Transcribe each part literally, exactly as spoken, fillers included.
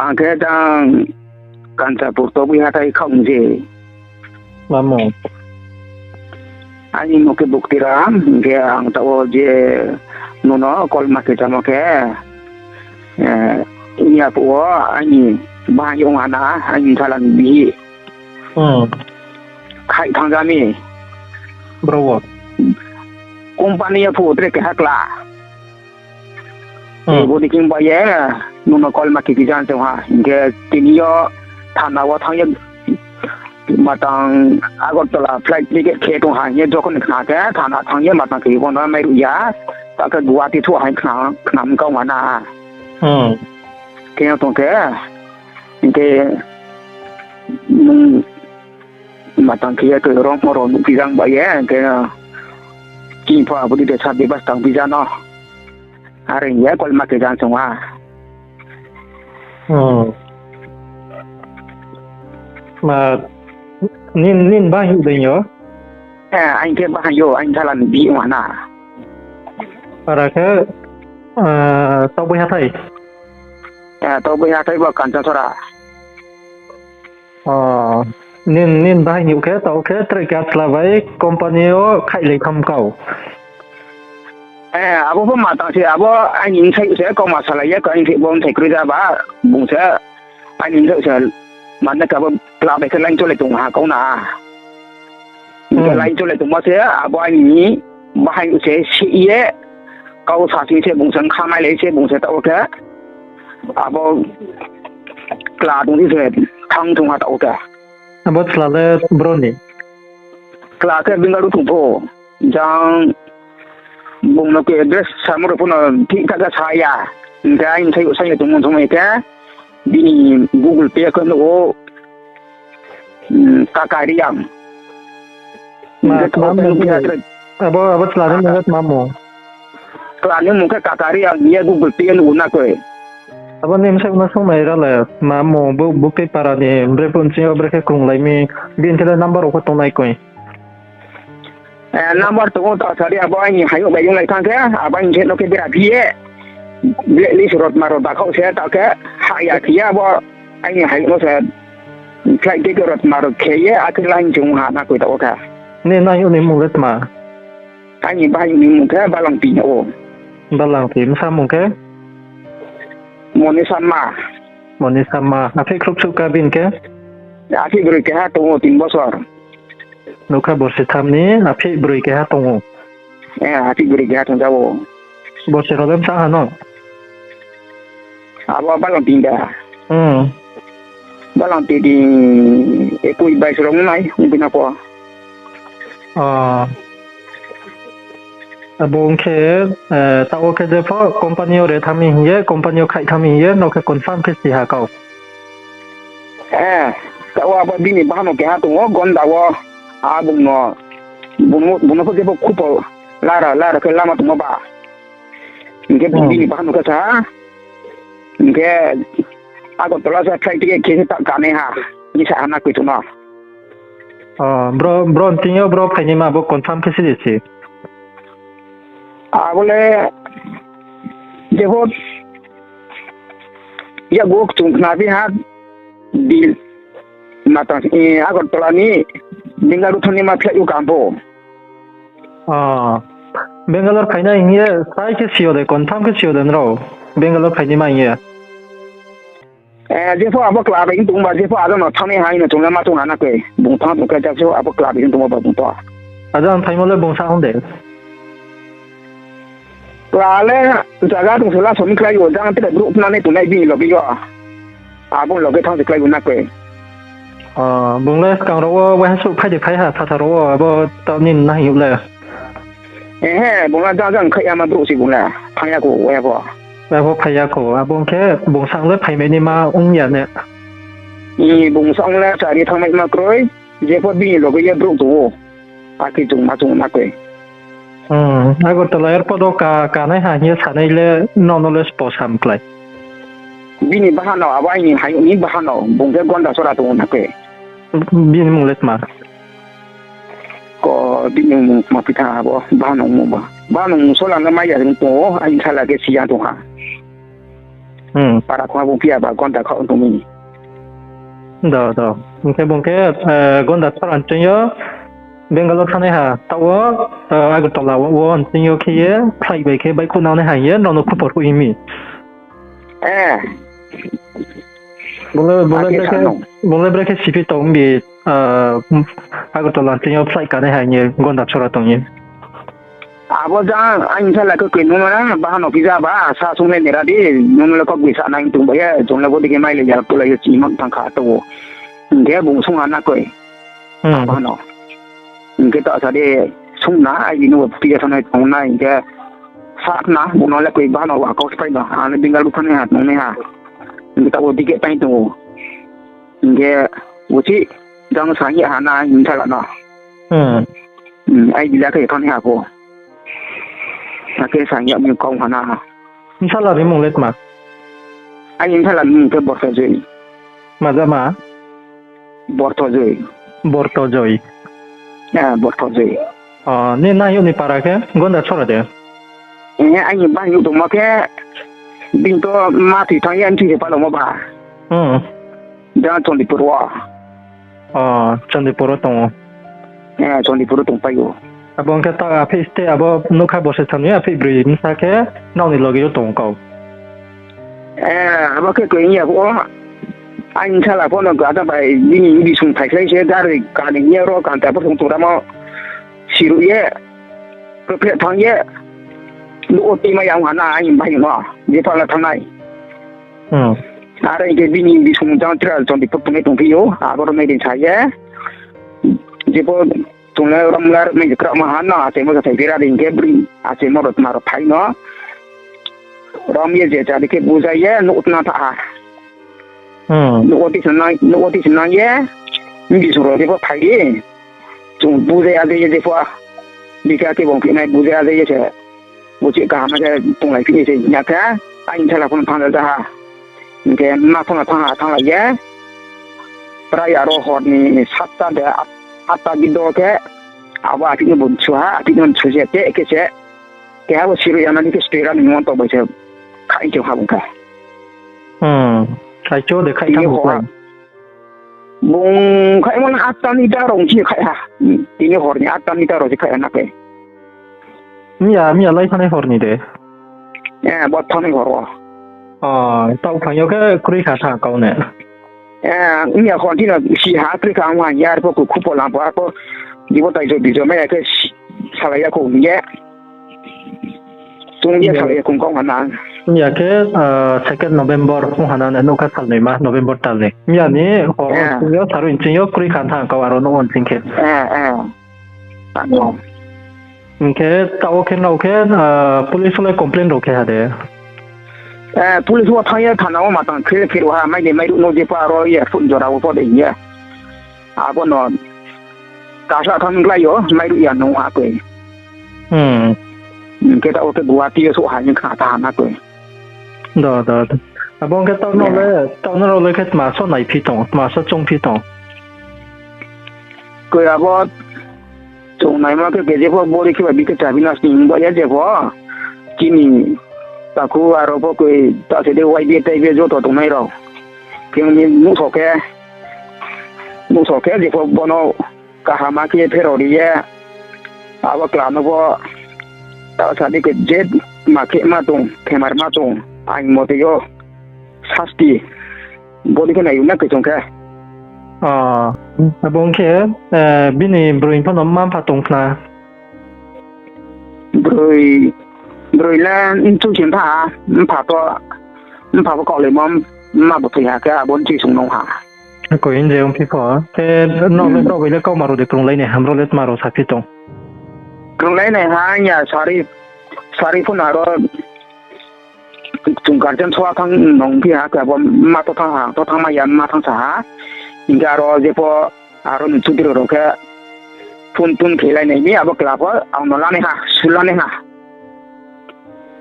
Ang khe jang Kanchanpur Tobui hathái khaoh ni se. Mamo. Aini mung khe Buktiram, hing khe ang taoh wo je nono kolma khe chamo khe, eh, ini aphuh wo aini bahai ong ha na, aini bsala ni bihih. Hmm. Khaih thanng ja mi. Bro wo. Company aphuh tre keha kla. Hmm. Bo ni khe bai ye, nono kolma khe kijan se ha. Hing khe tini yo thana wo thanng ye, matang Agartala flight ticket khe tong ha hing ye jokhon khna khe thana thanng ye matang khe bo no mairuh ya. Ta khe Guwahati thuh hai khna, khna mkau ha na. Hmm. Khe tong khe, hing khe, nung matang khe ye khe rong pho rong nuh phi jang bai ye, hing khe, chini pho abo di de sa bebas tang phi ja no. Are hing ye kolma khe jan song ha. Hmm. Ma, nin, nin bahai dei yo? Eh, aini khe bahai yo, aini bsala ni bihih ong ha na. Para khe, eh, Tobui hathái? Eh, Tobui hathái bo Kanchanchora. Oh, nin, nin bahai ni khe, taoh khe tre keha chla bai company yo khaihlai tham kau. Eh, abo pho matang se, abo aini bsai se, kauma salai ye, aini khe bo bsai kroi ja ba, bung se, aini bsai se, mane khe abo chla bai khe line cholai tong ha kau na. Hing khe Hmm. Line cholai tongmo se, abo aini bahai se sih ye, kau sa sing se, bung se khamai lai se, bung se taoh khe, abo chla tong di se, thanng thong ha taoh khe. Abo chla le bro ni? Chla khe Bengaluru tong pho, jang bung no khe address samo rao pho no thik thak khe sa ya. Hing khe aini bsai, bsai tongmo tongmai khe, bini Google Pay khe nuh o, Kaka Reang. Ma, hing khe tma taoh khe mung nuh ya tre. Abo, abo chla ni mung le tma mung? Chla ni mung khe Kaka Reang hing ye Google Pay nuh o na koi. Abo ni bsai no sung nai ra le, tma mung, bo, bo khe para ni, bre pho nching yo bre khe krunglai mi, bini khe le number rao pho tongnai koi. Eh, number tong o ta sari abo aini hayouh bai ong lai thanng khe, abo aini khe no khe bera phi ye, blacklist rotma rao dakhaoh se taoh khe, hah ya khe ye abo aini hayouh no se, flight ticket rotma rao khe ye, akhe line chung ha na koi taoh khe. Ni nai yo ni mung le tma? Aini bahai ni mung khe Balangti o. Balangti, bsa mung khe? Moni Sarma. Moni Sarma, aphih khruh suh ka bini khe? Aphih broi keha tong o, tin bosor. Nukha borsi tham ni aphih broi keha tong o. Eh, aphih broi keha tong ja o. Borsi rao le bsa ha no? Abo Balangti da. Hmm. Balangti di ekoi bais rao nai, ong phi na pho. Ah. Abo ong khe, eh, taoh wo khe jepho company yo re thanng mi hing ye, company yo khaih thanng mi hing ye, no khe confirm khe si ha kau. Eh, taoh wo abo bini bahan no keha tong o, Gonda wo, a bung no, bung no, bung no pho jepho khupo lara, lara khe lama tongmo ba. Hing khe bung Hmm. bini bahan no khe sa ha, hing khe Agartala sa flight ticket khe se ta kanai ha, hing sa ha na koi chung no. Oh, bro, bro, tini yo bro phainaima bo confirm khe si di si. Abo le, jepho, yago chung khna phi ha, di, matang, eh, Agartala ni, Bengaluru thanngnaima flight yo kaham pho. Oh, Bangalore phainai hing ye, sai khe si yo de, confirm khe si yo de nrao, Bangalore phainaima hing ye. Eh, jepho abo kla bai tongba, jepho abo no thanngnai hai no chung le ma chung ha na koi. Bung thanng tong khe jepho abo kla bai tongba ba bung to. Ajang thaimo le bung sa hong de. Kla le zaga tong se la somi klái o, jang tre brouh phnanai tongnai bini loge yo. Abo loge thanng se klái o na koi. Oh, bung le skang rao wo waiha suh phai de phai ha, sasa rao wo, abo taoh nini nahing le. Ehe, bung le jang jang khaih ya ma brouh se bung le. Phai ya kho, waiha pho. Waiha pho phai ya kho, abo ong khe bung sang le phaimai naima ong ya ne. Bung sang le chari thanngmaima kroi, jepho bini loge ye brouh tong ou. Akhe chung ma chung na koi. Hmm, Agartala airport wo ka, kanai ha hing ye sanai le, nono le spo sam klái. Bini bahan no, abo aini hayouh ni bahan no, bung khe Gondasora tong ou na koi. Bini mung le tma? Ko, bini mung tma phi tha abo, bahan no mung ba. Bahan no mung sola no mai ya tong ou, aini sala khe si ya tong ha. Hmm. Para khongha bung phiya ba gonda khaoh tong mi. Do, do. Hing khe bung khe, eh, gonda chora nching yo Bangalore thanngnaiha, taoh wo, eh, Agartala wo, wo nching yo khe ye, flight bai khe baihkhouh nangnaiha hing ye, nrao no khupor hoih mi. Eh. Bung le, bung le Ake brekhe, sano. Bung le brekhe siphi tong bi, ah, Agartala nching yo flight kanaiha hing ye, gonda chora tong ye. Abo jang, aini bsala khe koi nung na, baha no kija ba, sa sung le nera di, nung le kok bi sa nang tong ba ye, chung le bo dikhe mai le ya, pulai yo chini mang thang kha to. Hing khe bung sung ha na koi. Hmm. Abo no. Hing khe ta sa de, sung na, ai bini bo pia thanai tong nai, hing khe sa na, bung no le koi baha no wa kau spai no, ang le Bengaluru thanngnaiha, tong naiha. Hing khe ta bo dikhe pai tong. Hing khe, bo si, jang sa ye ha na, hing thala no. Hmm. Hmm, ai bila khe thangnaiha pho. Akhe sa ya mi kau ha na. Bsala ni mung le tma? Aini bsala ni mung khe Bortojoi. Ma ja ma? Bortojoi. Bortojoi. Ya, Bortojoi. O, ni nai yo ni para khe, gonda chora de? Eh, aini bang yo tongmo khe, bini to ma thoi thang ye, mthi se palo mo ba. Hmm. Jang Chandipur wo. O, Chandipur wo tong ou. Eh, Chandipur wo tong pai ou. Abo ong khe ta aphi state abo nukha borsi tham ni aphi broi bsa khe nrao ni loge yo tong kau. Eh, abo khe koi ya bo. Aini bsala pho no gada bai bini bisung thaikhlai se gari kani ye ro kanta pho tong tong ramo. Siruh ye. Kephe thang ye. Nuh wo tui mai ya ong ha na aini bai no. Je pala thangnai. Hmm. Are hing khe bini bisung jang tra Chandipur tongnai tongphi ou, abo rao nai ri sa ye. Jepho chung le rom le rom ni kraoh ma ha no, achaimo sa thai bera di hing khe broi achaimo rao tma rao phai no. Rom ye je cha di khe bujai ye nuh wo tna tha ha. Hmm. Nuh wo tui se nang, nuh wo tui se nang ye, bini bisung rao jepho phai ye. Chung bujai ya je ye jepho. Bikha khe bung phinai bujai ya je ye se. Uchih kaham khe tonglai phi se hing ya khe, aini bsala pho no thanng ja ha. Hing khe ma pho no thanng ha, thannglai ye. Prai aro hor ni satta de, at-, atta bido khe, abo aphi no bo su ha, aphi no su se, te khe se. Keha bo siruh ya na di khe stui ra ni mon to bai se, khaih tong ha bung khe. Hmm, khaih cho de khaih tini thanng bo hor khe. Bung khaih mo na atta ni ta rao se khaih ha. Tini hor ni atta ni ta rao se khaih ha na khe. Miya, miya lai thanngnai hor ni de? Eh, bo thanngnai hor wo. O, taoh phang yo khe kroi kha tha kau ne. Eh, miya hor ni no si ha kroi kha ang ha ya, arpho khe khupo lam pho, arpho jibo tai jo bijo mai ya khe si-, salai ya kho hing ye. Chung ye salai ya kho kau ha na. Miya khe, ah, second November ong ha na, nukha salnoi ma, November tal ni. Miya ni hor wo nching yo, sarui nching yo kroi kha tha kau aro nuh wo nching khe. Eh, eh. Ano. Hing khe taoh wo khe nrao khe, ah, police wo le complain rao khe ha de? Eh, police wo thanng ye thana wo ma tang khe, khe rao ha, mai de mairuh no jepho aro ye phone jora wo pho de hing ye. Abo no kasa thanng glai yo, mairuh ya nung ha khe. Hmm. Hing khe taoh wo khe Guwahati yo souh ha hing kha tha ha na khe. Do, do, do. Abo ong khe taoh no le, taoh no rao le khe tma so naiphi tong, tma so choungphi tong? Khe abo chung naima khe, khe jepho bori khe ba bi khe chabi nang sning ba ya jepho. Chini takhu aro pho khe ta se de Y B A tai be joto tongnai rao. Khe ni nuhso khe, nuhso khe jepho bono kaham khe pherao ri ye, abo kla no bo, ta sa di khe je ma khe ma tong, khemar ma tong, aini mote yo, sasti, bo di khe nai na khe chung khe. O, abo ong khe, eh, bini broi pho no mma mpha tong khna? Broi, broi le nchung se mpha, mpha pho, mpha pho kaulaimo, mma bo thoi ha khe abo nching sung nung ha. Koi hing je ongphi pho. Khe nrao le, hmm, brao bai le kauma rao de krunglai nai ha, brao le tma rao saphi tong? Krunglai nai ha, ya sari, sari pho no aro chung guardian soa thanng nung phi ha, khe abo mma to thanng ha, to thanng mai ya, mma thanng sa ha. Hing khe aro jepho aro ni chudri rao khe phone tun khelai nai mi, abo kla pho ang no lanai ha, sulanai ha.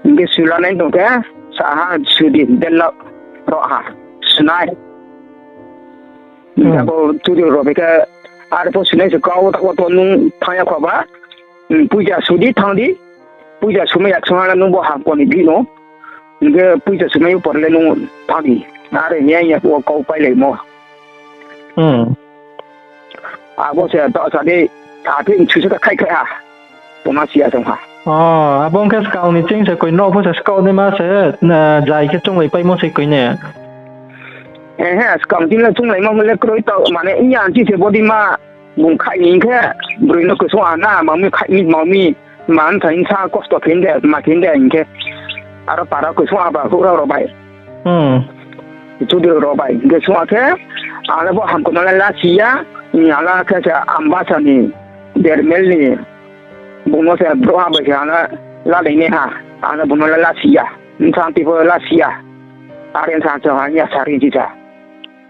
Hing khe sulanai tong khe, sa ha, sudi, dello, ro ha, sunai. Hing khe abo chudri rao bai khe, arpho sunai se kau, taoh wo to nung thanng ya kho ba, hmm, puja sudi, thanng di, puja sumai ya, sung ha na nung bo hamko ni bihih no. Hing khe poicha sumai yo pore le nung thang di. Are hing ye ya phuh wo kau pailaimo. Hmm. Abo se to sa di, sa di, mchu se ta khai khai ha. Tongma si ya tong ha. O, abo ong khe skang ni ching se koi no pho se skang ni ma se, na, jai khe chunglai paimo se koi ne. Ehe, skang ching le chunglai ma le kroi to, mane, iya ching se body ma, bung khai ni hing khe, broi no kosong a na, ma mi khai mi, ma mi, ma nthai nsa kosto khe de, ma khe de hing khe. Aro para kosong a ba, houhra rao bai. Hmm. Chudri rao bai. Hing khe sung a khe, ang le bo hamkho no le la si ya, ang la khe se Ambasa ni, Dermel ni, bung no se brouhha bai se ang le la dei nai ha, ang le bung no le la si ya, bsa ti pho la si ya, are sa sa ha ya sari si sa.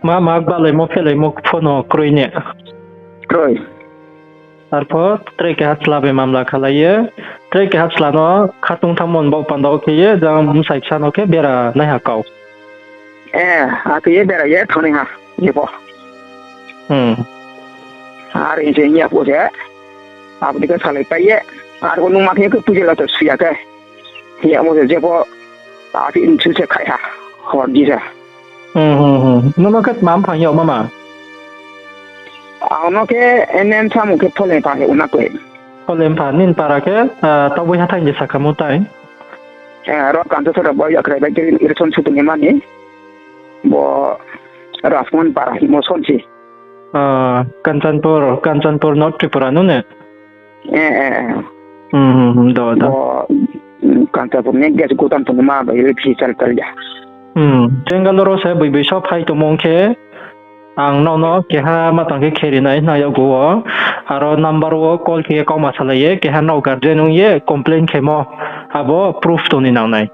Ma ma gbalaimo phelaimo pho no kroi ne. Kroi. Arpho tre keha chla bai mamla khalai ye, tre keha chla no khatung thanngmo ni baoh panda wo khe ye, jang bsai bsa no khe bera naiha kau. Eh, akhe ye bera ye thanngnai ha, ye pho. Hmm. Are se hing ya phuh se, abo dei khe salai pai ye, arpho nung ma khe khe puja la to suya khe. Hing ya mo se je pho, akhe mchu se khai ha, hor di se. Hmm, hmm, hmm. Nono khe tma mphang yag mama? Ang no khe N M samung khe Pholeng pha he una koi. Pholeng pha, nini para khe, ah, Taobai hathái ni sakamo tai? Eh, aro Kancha sara bo yakrai bai khe election sutung ni mani. Bo Rajmohan para himo son si. Ah, Kanchanpur, Kanchanpur North Tripura no ne? Eh, eh, eh. Hmm, hmm, hmm, do, do. Bo, mm, Kanchanpur ni gas gutan tongma bai le phi chal chal ya. Hmm, Bangalore wo se boi boi so phai tongmo ong khe, ang nrao no keha ma tang khe kheri nai nang yakgu wo, aro number wo call khe ye kauma salai ye, keha nrao guardian ong ye complain khemo, abo proof tong ni nang nai.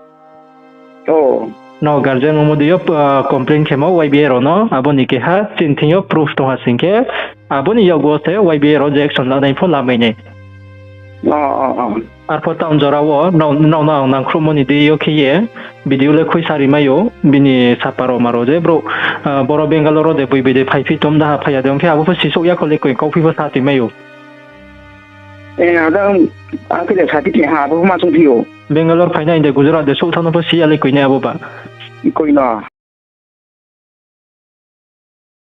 Oh. Nrao guardian ongmo dei yo, ah, complain khemo Y B A rao no, abo ni keha chini thing yo proof tong ha sing khe, abo ni yakgu wo se Y B A rao je action lanai pho lamai nai. Oh, oh, oh. Arpho town jora wo, nrao, nrao no ang nangkhruhmo ni dei yo khe ye, video le khuisa rimai ou, bini sapa rao ma rao je brouh, ah, boro Bangalore wo de boi boi de phaiphi tom da ha phai ya de ong khe abo pho sisouh ya kho le koi kauphi pho sa tuimai ou. Eh, ada, ang khe de sa ti ha, abo pho ma chungphi ou. Bangalore phainai de Gujarat de souh thanng no pho si ya le koi nai abo ba. Koi no.